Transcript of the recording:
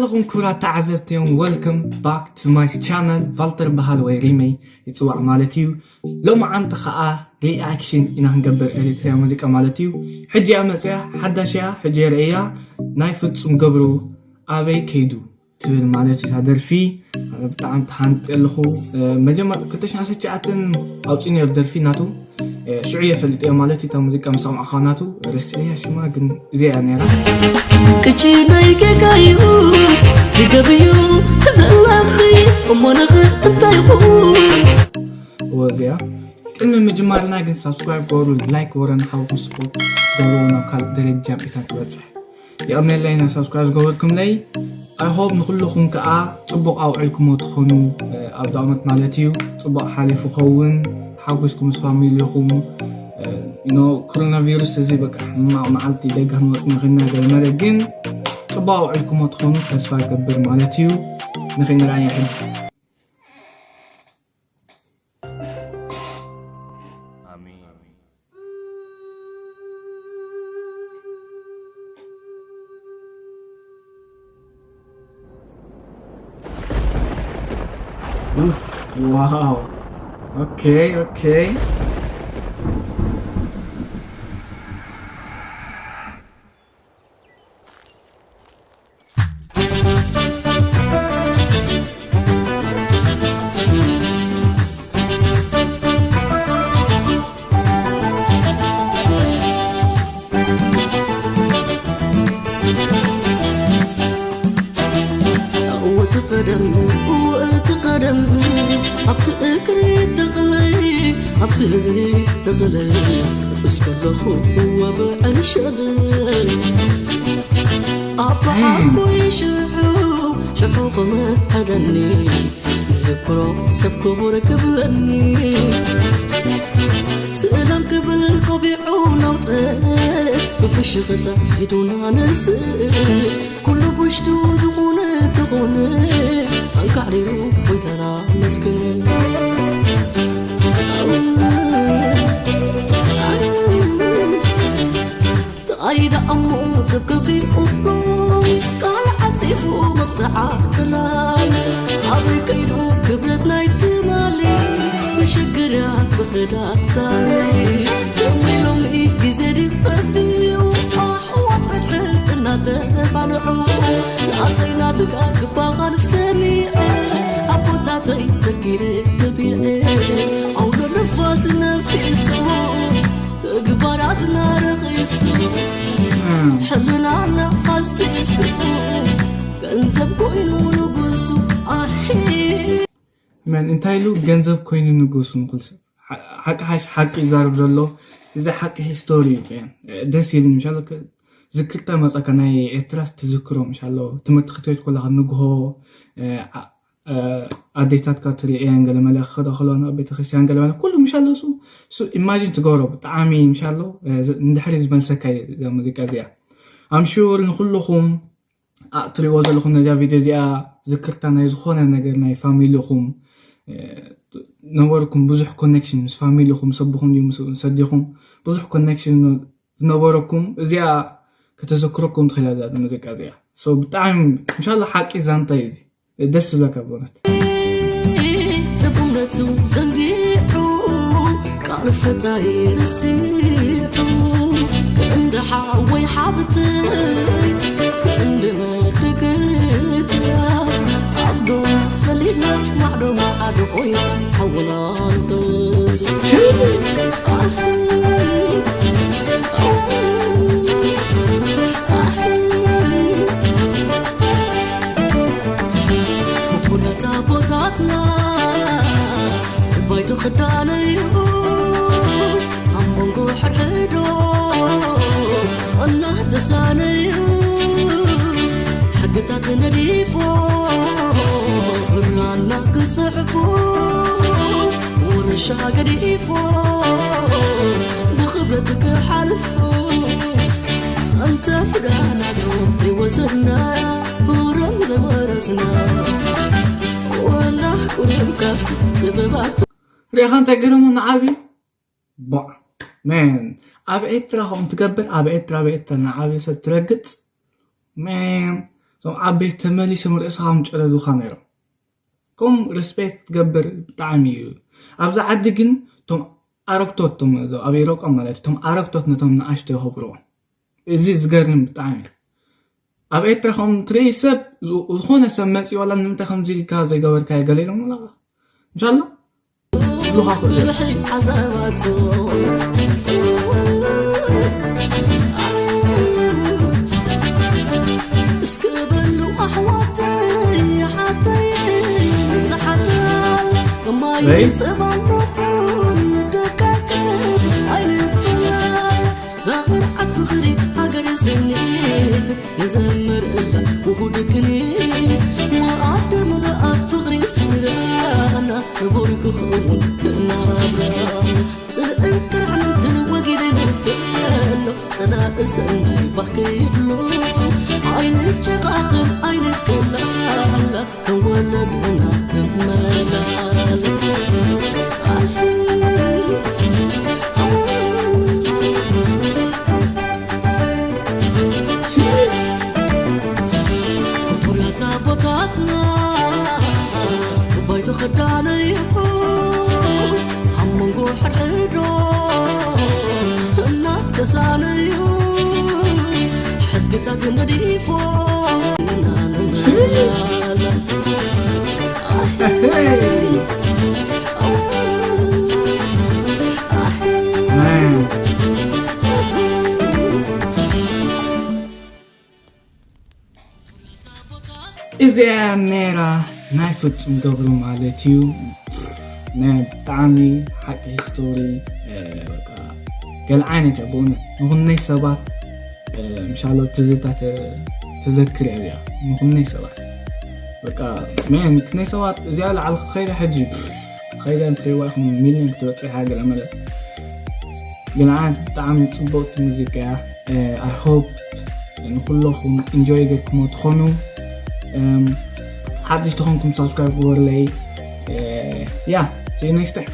ኣለኹም ክቡራት ተዓዘብቲ እዮም። Welcome back to my channel። ቫልተር በሃል ወይ ሪመይ ይፅዋዕ ማለት እዩ። ሎማዓንቲ ከዓ ሪኣክሽን ኢና ክንገብር ኤሪትሪያ ሙዚቃ ማለት እዩ። ሕጂ እያ መፅያ፣ ሓዳሽ እያ፣ ሕጂ የርእያ። ናይ ፍፁም ገብሩ ኣበይ ከይዱ ትብል ማለት እዩ እታ ደርፊ። ኣነ ብጣዕሚ ተሃንጢ ኣለኹ። መጀመር ክልተ ሽሕን ዓሰርተ ትሽዓተን ኣውፂኡ ነይሩ ደርፊ ናቱ። ሽዑ እየ ፈሊጠዮ ማለት እዩ። እታ ሙዚቃ ምስ ሰማዕኻ ናቱ ረሲዐያ ሽማ፣ ግን እዚኣ እያ ነይራ። ቅጭ ናይ ጌጋ እዩ ዝገብዩ ዘለኺ እሞ ንኽ እንታይ ይኹን። እወ እዚኣ። ቅድሚ ምጅማርና ግን ሳብስክራይብ ገበሩ፣ ላይክ ገበሩ፣ ንሓውኩም ስፖርት ገበሩ ናብ ካልእ ደረጃ ምእታ ትበፅሕ። የቐንየለይ ናይ ሳብስክራይብ ዝገበርኩምለይ። I hope ንኩልኹም ከዓ ፅቡቕ ኣውዒልኩሞ ትኾኑ። ኣብ ዳኣመት ማለት እዩ። ፅቡቕ ሓሊፉ ኸውን፣ ተሓጒስኩም ምስ ፋሚሊኹም። ኖ፣ ኮሮና ቪሩስ እዚ በቃ ሕማቕ መዓልቲ ደጋ ክንወፅ ንኽና ገለ መለ፣ ግን ፅቡቕ ኣውዒልኩሞ ትኾኑ ተስፋ ገብር ማለት እዩ። ንኽንረኣያ ሕጂ። ኣሜን። ኡፍ፣ ዋው። ኦኬ፣ ኦኬ። እወ እቲ ቀደም፣ እወ እቲ ቀደም፣ ኣብቲ እግሪ ተኽለይ፣ ኣብቲ እግሪ ተኽለይ፣ እስከለኹ እወ ብዕንሸል። ኣብ በዓል እም። ኮይሽሑ፣ ሽሑ ክምሕደኒ፣ ዝክሮ ሰብ ክቡር ክብለኒ። ስእላም ክብል ቆቢዑ ናውፅእ፣ ብፍሽኽታ ኢዱና ንስእ። ኩሉ ብሽቱ ዝኾነ ተኾነ፣ ኣንካዕሪሩ ጎይታና መስግን። ኣይዳ እሞ ሰብ ከፊኡሉ፣ ቃል ዓፂፉ መብፅዓ ጥላይ። ኣበይ ከይዱ ክብረት ናይ ትማሊ፣ ንሽግራት ብኽዳት ሳሊ። ሎሚ ሎሚ ግዜ ድዩ ጠፊኡ፣ ኣሕዋት ሕድሕድ እናተባልዑ። ናተይ ናትካ ክባኻል ሰሚዐ፣ ኣቦታተይ ዘኪረ ተቢዐ። ኣውሎ ንፋስ ነፊሱ፣ ተግባራትና ረኺሱ፣ ሕልናና ሃሲሱ፣ ገንዘብ ኮይኑ ንጉሱ። ኣሂ። መን እንታይ ኢሉ? ገንዘብ ኮይኑ ንጉሱ ንኹል ሰብ። ሓ-፣ ሓቂ ሓሽ-፣ ሓቂ ይዛረብ ዘሎ። እዚ ሓቂ ሂስቶሪ እዩ። ደስ ኢልኒ። ምሻሎ ክ-፣ ዝክርታ መጻካ ናይ ኤርትራስ ትዝክሮ። ምሻሎ ትምህርቲ ክትከይድ ከለኻ ንግሆ፣ እ፣ ኣ-፣ እ፣ ኣዴታትካ ትርእየን ገለ መለ ክኸዳ ከለዋ ናብ ቤተክርስትያን ገለ መለ ኩሉ ምሻሎ እሱ፣ እሱ ኢማጂን ትገብሮ። ብጣዕሚ ምሻሎ፣ እ፣ ዝ-፣ ንድሕሪ ዝመልሰካ እዩ እዛ ሙዚቃ እዚኣ። ኣምሹር ንኩልኹም ኣ-፣ እትሪእዎ ዘለኹም ነዚኣ ቪድዮ እዚኣ ዝክርታ ናይ ዝኾነ ነገር ናይ ፋሚሊኹም፣ እ፣ ነበርኩም ብዙሕ ኮኔክሽን ምስ ፋሚሊኹም፣ ሰብኹም ድዩ ምስ ሰዲኹም ብዙሕ ኮኔክሽን ዝነበረኩም እዚኣ ከተዘክረኩም ትኽእል እያ እዛ ሙዚቃ እዚኣ። ሶ ብጣዕሚ እንሻላ ሓቂ ዛንታ እዩ እዚ። ደስ ዝብለካ ብእውነት። ሰብ እምነቱ ዘንጊዑ ቃል ፈጣሪ ረሲዑ፣ ክንዲ ሓወይ ሓብተይ፣ ክንዲ መደገፍያ፣ ኣብ ዶም ፈሊጥና ማዕዶ ማዕዶ ኮይና ሓውና ንኽስእ። ብኩራት ኣቦታትና ባይቶ ክዳነዩ፣ ኣብ መንጎ ሕድሕዶ እናተሳነዩ፣ ሕግታት ነዲፎ ብራና ክጽሕፉ፣ ውርሻ ገዲፎ ብኽብረት ክሓልፉ፣ እንተ ዳናቶም ዘይወሰድና፣ ክብሮም ዘወረስና፣ ወላ ቁሩብ ካብ ጥበባት። ሪኢኻ እንታይ ገረሙ ንዓቢ? ባ-፣ ማን፣ ኣብ ኤርትራ ከምኡ ትገብር፣ ኣብ ኤርትራ፣ ኣብ ኤርትራ ንዓቢ ሰብ ትረግጽ። ማን፣ እቶም ዓበይቲ ተመሊሶም ርእስኻ ምጨለዱኻ ነይሮም። ከም ሪስፔክት ትገብር ብጣዕሚ እዩ። ኣብዚ ዓዲ ግን እቶም ኣረግቶት፣ እቶም እዞም ኣብ ኤሮጳ ማለት እዩ፣ እቶም ኣረግቶት ነቶም ንኣሽቱ የኸብርዎም። እዚ ዝገርም ብጣዕሚ እዩ። ኣብ ኤርትራ ከም ትርኢ ሰብ ዝ-፣ ዝኾነ ሰብ መፂኡ ዋላ ንምንታይ ከምዚ ኢልካ ዘይገበርካዮ ገለ ኢሎም ዋላ ምሻሎ ይብሉኻ ክእሉ እዮም። ብርሒ ዓዛባቱ እስኪ በሉ ኣሕዋተይ ሓተይ ንተሓላል ማይ ዘይ? ጸባን ንኹን ንደቃቅፍ ኣይንፍላል ዛቕርዓት ፍቕሪ ሃገር ስኒት የዘምር እላ ውሁድ ክኒ መኣዲ ምልኣት ፍቕሪ ስድራና ክቡር ክኸውን ክናብራ ጽልእን ቅርዕንትን ወጊድን ኣሎ ጸላእ ሰናይ ባህ ከይብሎ ኣይንጨኻኸን ኣይንቀላላ ከም ወለድና ንመላል። ክቡራት ኣቦታትና ባይቶ ክዳነዩ ኣብ መንጎ ሕድሕዶ እናተሳነዩ ሕግታት ነዲፎ እዚኣ ነይራ ናይ ፍጹም ገብሩ ማለት እዩ። ናይ ብጣዕሚ ሓቂ ሂስቶሪ፣ እ፣ በቃ ገለ ዓይነት እያ ብእውነት። ንኹነይ ሰባት፣ እ፣ ምሻሎ ትዝታ ተ-፣ ተዘክር እያ እዚኣ። ንኹነይ ሰባት በቃ፣ ሜን፣ ክንደይ ሰባት እዚኣ ላዕሊ ክኸይዳ ሕጂ፣ ኸይዳ እንትሪእዋ ኢኹም ሚልዮን ክትበጽሕ እያ ገለ መለ። ግን ዓት ብጣዕሚ ጽብቕቲ ሙዚቃ እያ። እ፣ I hope ንኩለኹም ኢንጆይ ጌርኩሞ ትኾኑ። እም፣ ሓድሽ ተኾንኩም ሳብስክራይብ ግበሩለይ። እ፣ ያ፣ see you next time።